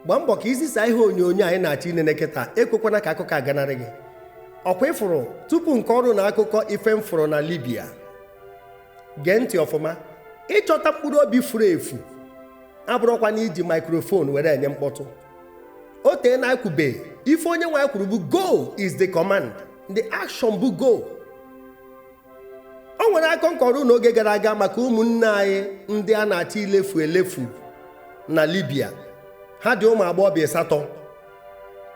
Gbaa mbọ ka izisa ihe onyonyo anyị na-achọ inene kịta. Ekwekwana ka akụkọ aganarị gị. Ọkwa ịfụrụ tupu nke ọrụ na akụkọ ife m fụrụ na Libya. Gee ntị ọfụma. Ịchọta mkpụrụ obi furu efu abụrụkwa na iji microphone were enye mkpọtụ. O tee na ekwube ife onye nwe kwuru bụ go is the command, the action bụ go. O nwere akọ nkọrọ n'oge gara aga maka ụmụnne anyị ndị a na-achọ ilefu elefu na Libya. Ha dị ụmụ agbọghọbịa 8,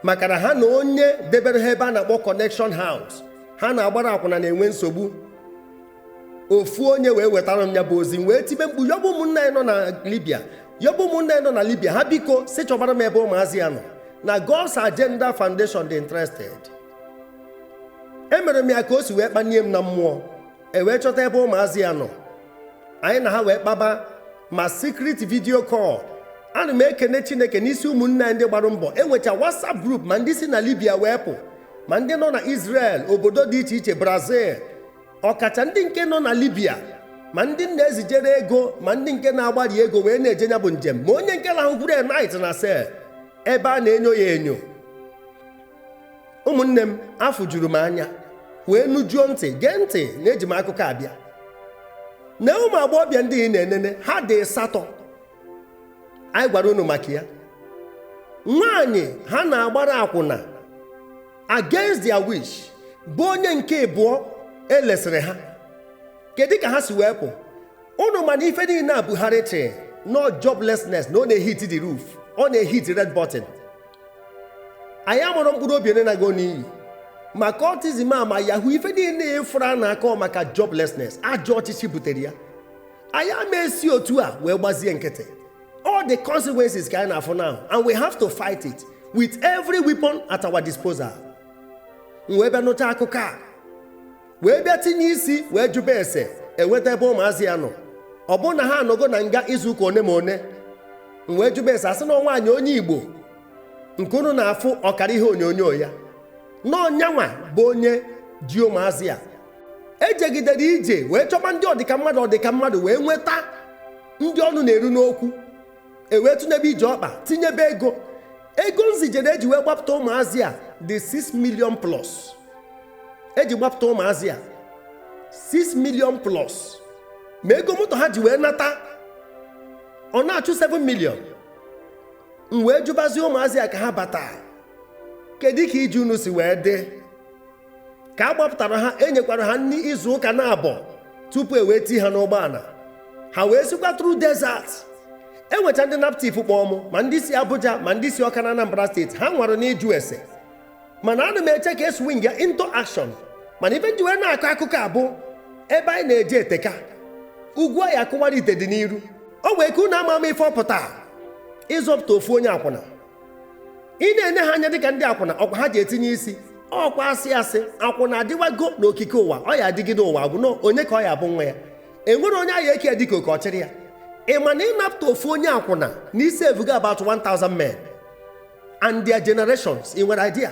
maka na ha na onye debere ha ebe a na-akpọ connection house ha na-agbara akwụna na-enwe nsogbu. Ofu onye wee wetara m ya bụ ozi, wee tibe mkpu yọbụ ụmụnne anyị nọ na Libya, yọbụ ụmụnne anyị nọ na Libya, ha biko si chọbara m ebe ụmụazị ya nọ na God's Agenda Foundation dị interested. Emere m ya ka o si wee kpanie m na mmụọ, e wee chọta ebe ụmụazị ya nọ. Anyị na ha wee kpaba ma secret video call. Ana m ekene Chineke n'isi ụmụnne anyị ndị gbara mbọ. Enwecha WhatsApp group, ma ndị si na Libya wee pụ, ma ndị nọ na Israel, obodo dị iche iche, Brazil, ọkacha ndị nke nọ na Libya, ma ndị na-ezijere ego, ma ndị nke na-agbari ego wee na-eje ya bụ njem, ma onye nke lahụkwuru night na cell ebe a na-enyo ya enyo. Ụmụnne m, afụ juru m anya wee nụjuo ntị. Gee ntị na eji m akụkọ abịa na ụmụ agbọghọbịa ndị ị na-enene, ha dị 8. Anyị gwara unu maka ya. Nwaanyị ha na-agbara akwụna against their wish bụ onye nke abụọ elesịrị ha. Kedu ka ha si wee pụ unu? Mana ife niile a Buhari chị no joblessness na ọ na-ehit the roof, ọ na-ehit red button. Anyị amụrụ mkpụrụ obi onye na-go n'iyi ma cultism a, ma yahoo, ife niile ịfụrụ a na-akọ maka joblessness, ajọ ọchịchị butere ya. Anyị ama esi otu a wee gbazie nkịtị. All the consequences ka anyị na-afụ now, and we have to fight it with every weapon at our disposal. M wee bịa nụcha akụkọ a, wee bịa tinye isi, wee jụba ese, enweta ebe ụmụazị ya nọ. Ọ bụrụ na ha anọgo na nga izu ụka one ma one, m wee jụba ese, asị na nwaanyị onye Igbo nke unu na-afụ ọkara ihe onyonyo ya n'ọnyanwa bụ onye ji ụmụazị a. Ejegidere ije wee chọba ndị ọdịka mmadụ, ọdịka mmadụ, wee nweta ndị ọnụ na-eru n'okwu, e wee tụnyebe ije ọkpa, tinyebe ego. Ego nzijere eji wee gbapụta ụmụazị a dị 6 million plus. Eji gbapụta ụmụazị a 6 million plus, ma ego moto ha ji wee nata, ọ na-achụ 7 million. M wee jụbazie ụmụazị a ka ha bata, kedu ka ije unu si wee dị? Ka a gbapụtara ha, enyekwara ha nri izu ụka na-abọ tupu e wee tii ha n'ụgbọala. Ha wee sikwa through desert. Enwecha ndị NAPTIP kpọọ mụ, ma ndị si Abuja, ma ndị si Ọka na Anambra Steeti. Ha nwara n'ịjụ ese, mana ana m eche ka e swing ya into action. Mana ife nji wee na-akọ akụkọ a bụ ebe anyị na-eje eteka ugwu anyị akụwara ite dị n'iru. O nwee ka unu ama ama ife ọpụta ịzọpụta ofu onye akwụna. Ị na-enye ha anya dịka ndị akwụna, ọkwa ha ji etinye isi ọkwa asị asị. Akwụna adịwago n'okike ụwa, ọ ya adịgide ụwa agwụ na onye ka ọ ya abụ nwa ya. Enwere onye ahụ eke ya dịka oke ọchịrị ya. Ị ma na ịnapụta ofu onye akwụna na isi evugo about 1000 men and their generations? Ị nwere idea?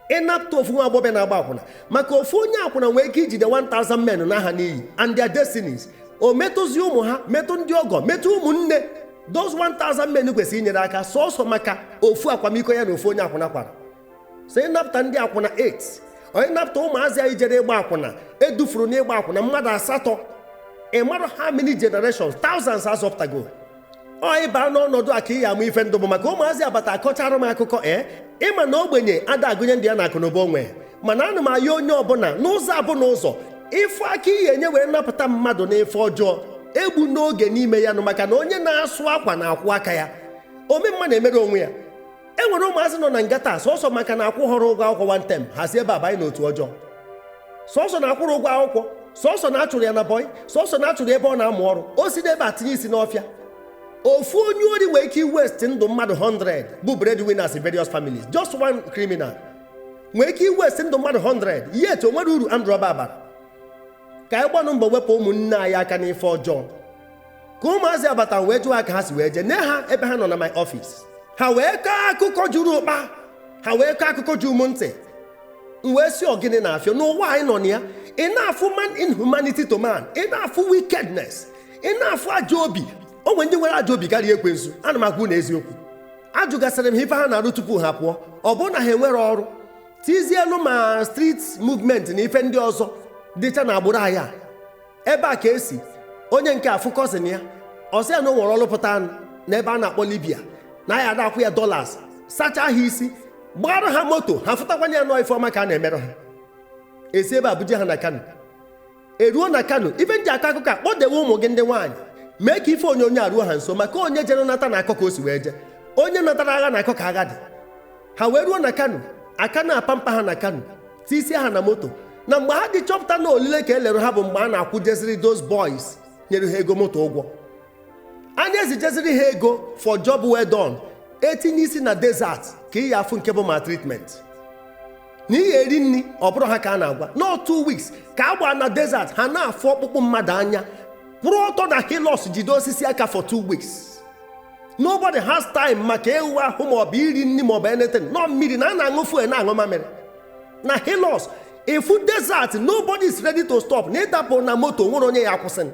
Ịnapụta ofu nwa agbọghọbịa na-agba akwụna, maka ofu onye akwụna nwee ike ijide 1000 men n'aha n'iyi and their destinies. O metụzi ụmụ ha, metụ ndị ọgọ, metụ ụmụnne. Those 1000 men kwesịrị inyere aka sọsọ maka ofu akwamiko ya na ofu onye akwụna kwara. So ịnapụta ndị akwụna 8, onye napụta ụmụazị anyị jere ịgba akwụna, edufuru n'ịgba akwụna mmadụ 8, ị mara how many generations, thousands azọpụtago. Ọ ịba n'ọnọdụ a ka ị ya ama ife ndụ bụ maka ụmụazị abata akọchara m akụkọ. Ee, ịma na ogbenye ada agụnye ndị ya na akụnụba onwe. Mana ana m ayọ onye ọbụla n'ụzọ abụ n'ụzọ ịfụ aka ihe enye wee napụta mmadụ n'ife ọjọọ, egbu n'oge n'ime ya nụ, maka na onye na-asụ akwa na-akwụ aka ya. Ome mma na-emere onwe ya. E nwere ụmụazị nọ na nga taa sọsọ maka na akwụ họrọ ụgwọ akwụkwọ one term, ha si ebe a banye n'otu ọjọọ. Sọsọ na akwụrụ ụgwọ akwụkwọ, sọsọ na achụrụ ya na boy, sọsọ na achụrụ ebe ọ na-amụ ọrụ, o si n'ebe a tinye isi n'ọfịa. Ofu onye ori nwere ike iwaste ndụ mmadụ 100 bụ breadwinners in various families. Just one criminal nwere ike iwaste ndụ mmadụ 100, yet o nwere uru armed robber bara. Ka anyị gbanụ mbọ wepụ ụmụnne anyị aka n'ife ọjọọ. Ka ụmụazị abata wee jụọ ka ha si wee jee nee ha ebe ha nọ na my office, ha wee kọọ akụkọ juru ụkpa, ha wee kọọ akụkọ ju ụmụ ntị. M wee si, ọgịnị na-afịọ n'ụwa anyị nọ na ya? Ị na-afụ man inhumanity to man, ị na-afụ wickedness, ị na-afụ ajọ obi. O nwere ndị nwere ajọ obi karịa ekwensu. Ana m agwa unu eziokwu. Ajụgasịrị m ha ife ha na-arụ tupu ha pụọ. Ọ bụrụ na ha enwere ọrụ tizielu ma street movement na ife ndị ọzọ dịcha na agbụrụ anyị a. Ebe a ka esi onye nke afụ cousin ya, ọ sị ya na o nwere ọrụ pụta anụ n'ebe a na-akpọ Libya, na ya ada akwụ ya dollars, sachaa ha isi, gbara ha moto, ha fụtakwanye ya nọọ ife ọma ka a na-emerụ ha. Esi ebe a buje ha na Kano. Eruo na Kano, ife ndị akọ akụkọ a, kpọdewe ụmụ gị ndị nwaanyị, mee ka ife onyonyo a ruo ha nso, maka onye jere nata na akọ ka o si wee jee, onye natara agha na akọ ka agha dị. Ha wee ruo na Kano, aka na-apa mpa ha na Kano, tisie ha na moto. Na mgbe ha dị chọpụta na olile ka elere ha bụ mgbe a na-akwụjeziri those boys nyere ha ego moto ụgwọ, a na-ezijeziri ha ego for job well done. Etinye isi na desert ka ị ya afụ nke bụ ma treatment na ihe eri nri. Ọ bụrụ ha ka a na-agwa no 2 weeks ka a gbaa na desert, ha na-afụ ọkpụkpụ mmadụ anya, kwụrụ ọtọ na Hilux, jide osisi aka for 2 weeks. Nobody has time maka ịwụ ahụ maọbụ iri nri maọbụ anything. Nọ mmiri na a na-aṅụ fuel, na-aṅụ mamịrị na Hilux ifu desert. Nobody is ready to stop. Na ịdapụ na moto, nwere onye ya akwụsị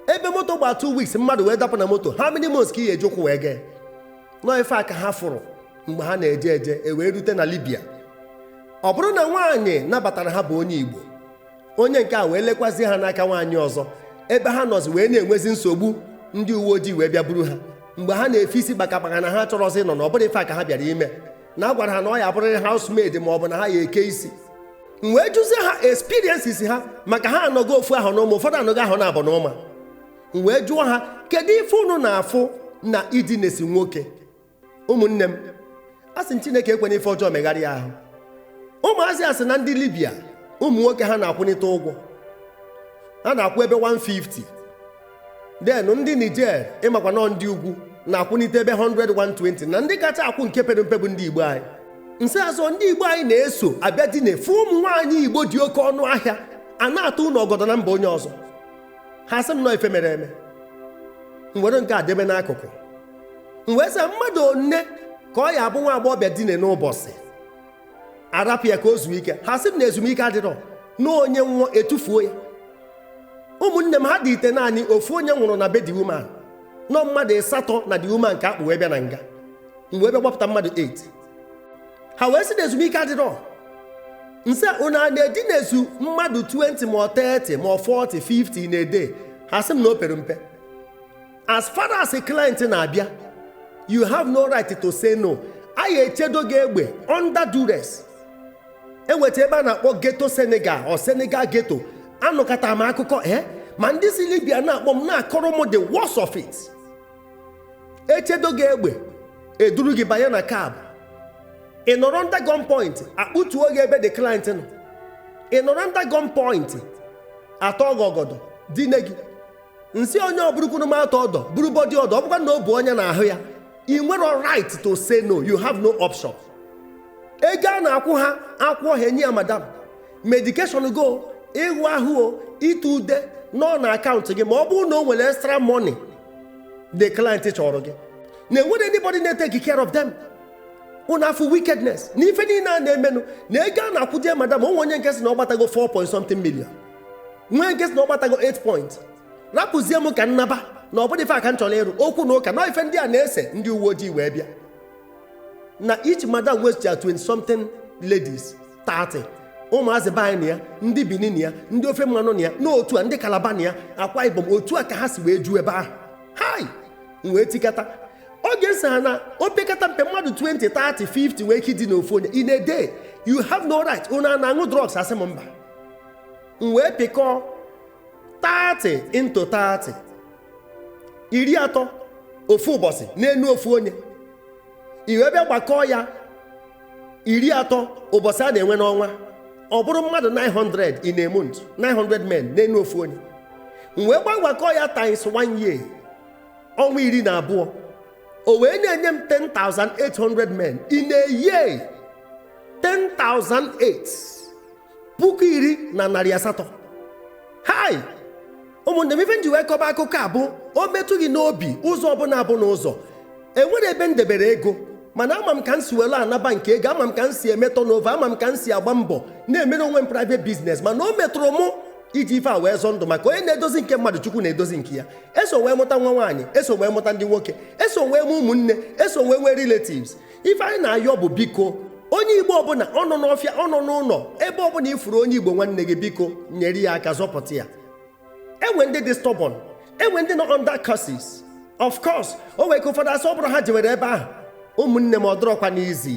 ebe moto gba 2 weeks, mmadụ wee dapụ na moto, how many months ka ị ga-eji ụkwụ wee gee? Nọ ife a ka ha fụrụ mgbe ha na-eje eje, e wee rute na Libya. Ọ bụrụ na nwaanyị nabatara ha bụ onye Igbo, onye nke a wee lekwazie ha n'aka nwaanyị ọzọ. Ebe ha nọzi wee na-enwezi nsogbu, ndị uwe ojii wee bịa buru ha mgbe ha na-efe isi gbakabaka na ha chọrọzi ịnọ na ọ bụrụ ife a ka ha bịara ime, na a gwara ha na ọ ya abụrịrị housemaid ma ọ bụ na ha ya eke isi. M wee jụzie ha experiences ha, maka ha anọgo ofu ahụ n'ụma, ụfọdụ anọgo ahụ na abụ n'ụma. M wee jụọ ha, kedu ife unu na-afụ na idinesi nwoke? Ụmụnne m, a sị m Chineke ekwena ife ọjọọ megharịa ahụ. Ụmụazị a sị na ndị Libya, ụmụ nwoke ha na-akwụnite ụgwọ, ha na-akwụ ebe 150. Then ndị Niger, ịmakwa nọ ndị ugwu, na-akwụnite ebe 100, 120, na ndị kacha akwụ nke pere mpe bụ ndị Igbo anyị. Nsị azụ ndị Igbo anyị na-eso abịa dine fụ ụmụ nwaanyị Igbo dị oke ọnụ ahịa, a na-atụ ụlọ ọgọdọ na mba onye ọzọ. Ha sị m nọ ife mere eme. M were nke a debe n'akụkụ. M wee sị, mmadụ one ka ọ ya abụ nwa agbọghọbịa dine n'ụbọchị, arapụ ya ka o zuo ike? Ha sị m na ezumike adịrọ, na onye nwụọ etufuo ya. Ụmụnne m, ha dị ite naanị ofu onye nwụrụ na be the woman, nọ mmadụ 8 na the woman ka akpụ wee bịa na nga. M wee bịa gbapụta mmadụ 8. Ha wee sị na ezumike adịrọ. Nsị unu a na-edinezu mmadụ 20 ma ọ 30 ma ọ 40, 50 na ede? Ha sị m na o pere mpe. As far as a client na-abịa, you have no right to say no. A ya echedo gị egbe under duress. Enweta ebe a na-akpọ ghetto Senegal or Senegal ghetto. Anụkọta m akụkọ ma ndị si Libya na-akpọ m, na-akọrọ m the worst of it. Echedo gị egbe, eduru gị banye na cab, ị nọrọ under gun point, akpụtuo gị ebe the client nọ. Ị nọrọ under gun point, atọ gị ọgọdọ, dine gị. Nsị onye ọbụrụkwuru m atọ ọdọ bụrụ body ọdọ, ọ bụkwa na ọ bụ onye na-ahụ ya, ị nwere right to say no. You have no option. Ego a na-akwụ ha, akwụọ ha, enye ya madam medication, go ịghụ ahụ, o ite ude nọ na akaụntụ gị. Ma ọ bụrụ na o nwere extra money the client chọrọ gị, na enwere anybody na-etake care of them. Unu afụ wickedness na ife niile a na-emenụ na ego a na-akwụje madam. Onwe onye nke sị na ọ gbatago 4 point something million, nwee nke sị na ọ gbatago 8 point. Rapụzie m ka nnaba na ọ bụrụ ife aka m chọrọ ịrụ okwu na ụka na ife ndị a na-ese. Ndị uwe ojii wee bịa na each madam westia 20 something ladies, 30 ụmụazị be anyị na ya, ndị Benin na ya, ndị ofe mmanụ na ya, n'otu a ndị Kalaba na ya, Akwa Ibom, otu a ka ha si wee ju ebe ahụ. Hai, m wee tikata oge nsị ha na o pekata mpe mmadụ 20, 30, 50 nwee ike ịdị n'ofu onye in a day. You have no right. Unu a na-aṅụ drugs? Asị m mba. M wee pịkọọ 30 into 30, 30 ofu ụbọchị n'enu ofu onye. I wee bịa gbakọọ ya, 30 ụbọchị a na-enwe n'ọnwa, ọ bụrụ mmadụ 900 in a month, 900 men n'enu ofu onye. M wee gbakọ ya times one year, ọnwa 12, o wee na-enye m 10,800 men in a year. 10,008, 10,800. Hai, ụmụnne m, ife m ji wee kọba akụkọ a bụ o metụ gị n'obi. Ụzọ ọbụla bụ n'ụzọ enwere ebe m debere ego, mana ama m ka m si were anaba nke ego, ama m ka m si eme turnover, ama m ka m si agba mbọ na-emere onwe m private business, mana o metụrụ mụ. Iji ife a wee zọọ ndụ, maka onye na-edozi nke mmadụ, Chukwu na-edozi nke ya. Eso wee mụta nwa nwaanyị, eso wee mụta ndị nwoke, eso wee mụ ụmụnne, eso wee nwee relatives. Ife anyị na-ayọ bụ, biko, onye Igbo ọbụla, ọ nọ n'ọfịa, ọ nọ n'ụlọ, ebe ọbụla ifuru onye Igbo nwanne gị, biko nyere ya aka, zọpụta ya. Enwe ndị dị stubborn, enwe ndị nọ under curses. Of course, o nwere ka ụfọdụ asị ọ bụrụ ha jewere ebe ahụ. Ụmụnne m, ọ dịrọkwa n'izi.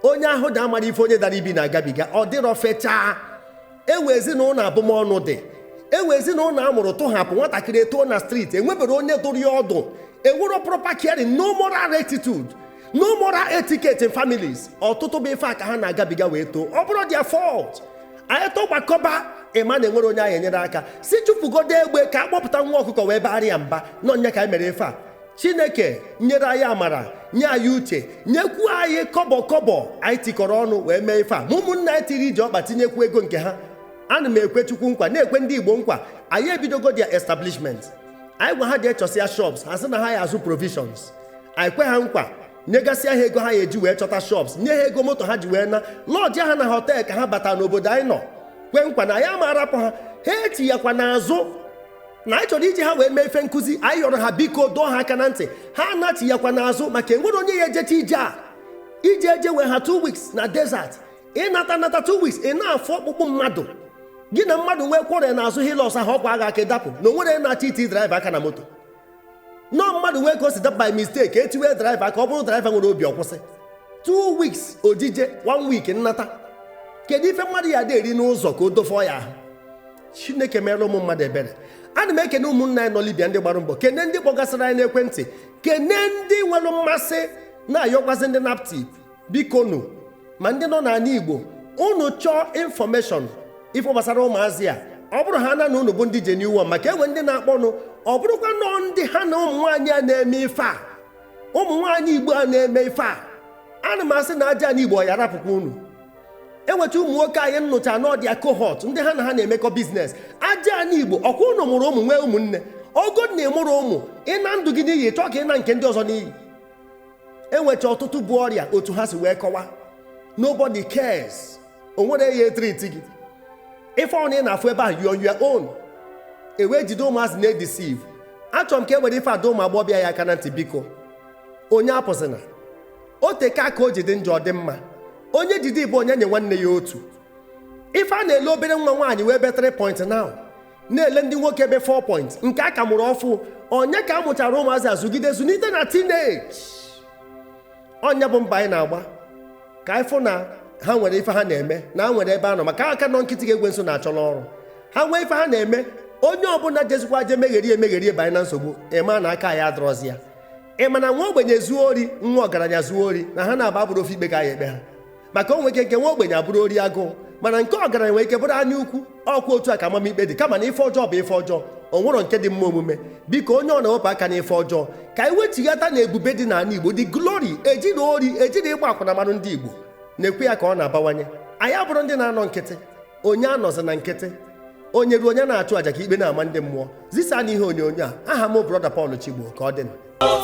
Onye ahụ da amara ife onye dara ibi na-agabiga, ọ dịrọ fechaa. Enwe ezinụlọ abụmọnụ dị, enwe ezinụlọ amụrụ tụhapụ nwatakịrị etoo na street, enwebere onye dụrụ ya ọdụ, enwero proper caring, no moral rectitude, no moral etiquette in families. Ọtụtụ bụ ife a ka ha na-agabiga wee too. Ọ bụrụ their fault, anyị tọgbakọba ịma na enwere onye anyị enyere aka si chụpụgodo egbe ka a kpọpụta nwa ọkụkọ wee bagharịa mba nọ. Ka anyị mere ife a, Chineke nyere anyị amara, nye anyị uche, nyekwuo anyị kọbọ kọbọ. Anyị tikọrọ ọnụ wee mee ife a, ma ụmụnna anyị tiri ije ọkpa tinyekwu ego nke ha. Ana m ekwe Chukwu nkwa, na-ekwe ndị Igbo nkwa, anyị ebidogo their establishment. Anyị gwa ha jee chọsịa shops, ha sị na ha ya azụ provisions. Anyị kwe ha nkwa, nyegasịa ha ego ha ya eji wee chọta shops, nye ha ego moto ha ji wee na lodge ha na hotel ka ha bata n'obodo anyị nọ. Kwe nkwa na anyị ama arapụ ha, ha etinyekwa n'azụ na anyị chọrọ iji ha wee mee ife nkụzi. Anyị yọrọ ha, biko, dọọ ha aka na ntị, ha anachighakwa n'azụ, maka enwere onye ya ejecha ije a. Ije eje wee ha 2 weeks na desert, ịnata nata 2 weeks, ị na-afụ ọkpụkpụ mmadụ. Gị na mmadụ nwee kwọrọ n'azụ Hilux ahụ, ọkwa agha aka dapụ na onwere na-achọ iti driver aka na moto nọọ. Mmadụ nwee ka o si dapụ by mistake, etiwe driver aka. Ọ bụrụ driver nwere obi, ọkwụsị. 2 weeks ojije, 1 week nnata. Kedu ife mmadụ ya dị eri n'ụzọ ka o dofọ ya ahụ? Chineke mere ụmụ mmadụ ebere. Ana m ekene ụmụnna anyị nọ Libya, ndị gbara mbọ, kene ndị kpọgasịrị anyị n'ekwentị, kene ndị nwere mmasị, na-ayọkwazị ndị NAPTIP, biko nụ, ma ndị nọ n'ala Igbo, unu chọọ information ife gbasara ụmụazị a, ọ bụrụ ha na na unu bụ ndị genuine, maka enwe ndị na-akpọnụ, ọ bụrụkwa nọọ ndị ha na ụmụ nwaanyị a na-eme ife a, ụmụ nwaanyị Igbo a na-eme ife a, ana m asị na aja ala Igbo ya rapụkwa unu. Enweta ụmụ nwoke anyị nnụcha n'ọdịa cohort, ndị ha na ha na-emekọ business. Aja ala Igbo, ọkwa unu mụrụ ụmụ, nwee ụmụnne. Ogo na ịmụrụ ụmụ, ịna ndụ gị n'iyi, chọọ ka ịna nke ndị ọzọ n'iyi. Enwecha ọtụtụ bụ ọrịa otu ha si wee kọwa, nobody cares. O nwere ya etreat gị ife ọ na ị na-afụ ebe ahụ, you on your own. Ewee jide ụmụazị na-edeceive. Achọrọ m ka e were ife ada ụmụ agbọghọbịa ya aka na ntị, biko, onye apụsịna o teka ka o jide njọ dị mma. Onye jide ibe onye nye nwanne ya otu ife a na-ele obere nwa nwaanyị wee ebe 3 point now, na-ele ndị nwoke ebe 4 point nke a ka mụrụ ọfụ. Onye ka a mụchara ụmụazị azụgide zụlite na teenage? Ọnya bụ mba anyị na-agba ka anyị fụ na ha nwere ife ha na-eme, na ha nwere ebe a nọ, maka aka nọ nkịtị ga-egwe nso na-achọrọ ọrụ. Ha nwee ife ha na-eme. Onye ọbụla jezikwa je megherie emegherie banye na nsogbu, ịma na aka ya adọrọzi ya. Ị ma na nwa ogbenye zuo ori, nwa ọgaranya zuo ori, na ha na-aba bụrụ ofe ikpe ka ya ekpe ha, maka o nwere ike nke nwa ogbenye abụrụ ori agụụ, mana nke ọgaranya nwere ike bụrụ anya ukwu. Ọkwa otu a ka amamikpe dị, kama na ife ọjọọ bụ ife ọjọọ, o nwero nke dị mma omume. Biko, onye ọ na-ewepụ aka n'ife ọjọọ, ka anyị wechighata na ebube dị n'ala Igbo, dị glory. Ejiri ori, ejiri ịgba akwụna marụ ndị Igbo, na-ekwe ya ka ọ na-abawanye. Anyị abụrụ ndị na-anọ nkịtị. Onye anọzi na nkịtị, onye ruo onye na-achụ àjà ka ikpe na-ama ndị mmụọ. Zisa na ihe onyonyo a. Aha m, Brother Paul Chigbo. Ka ọ dị. Of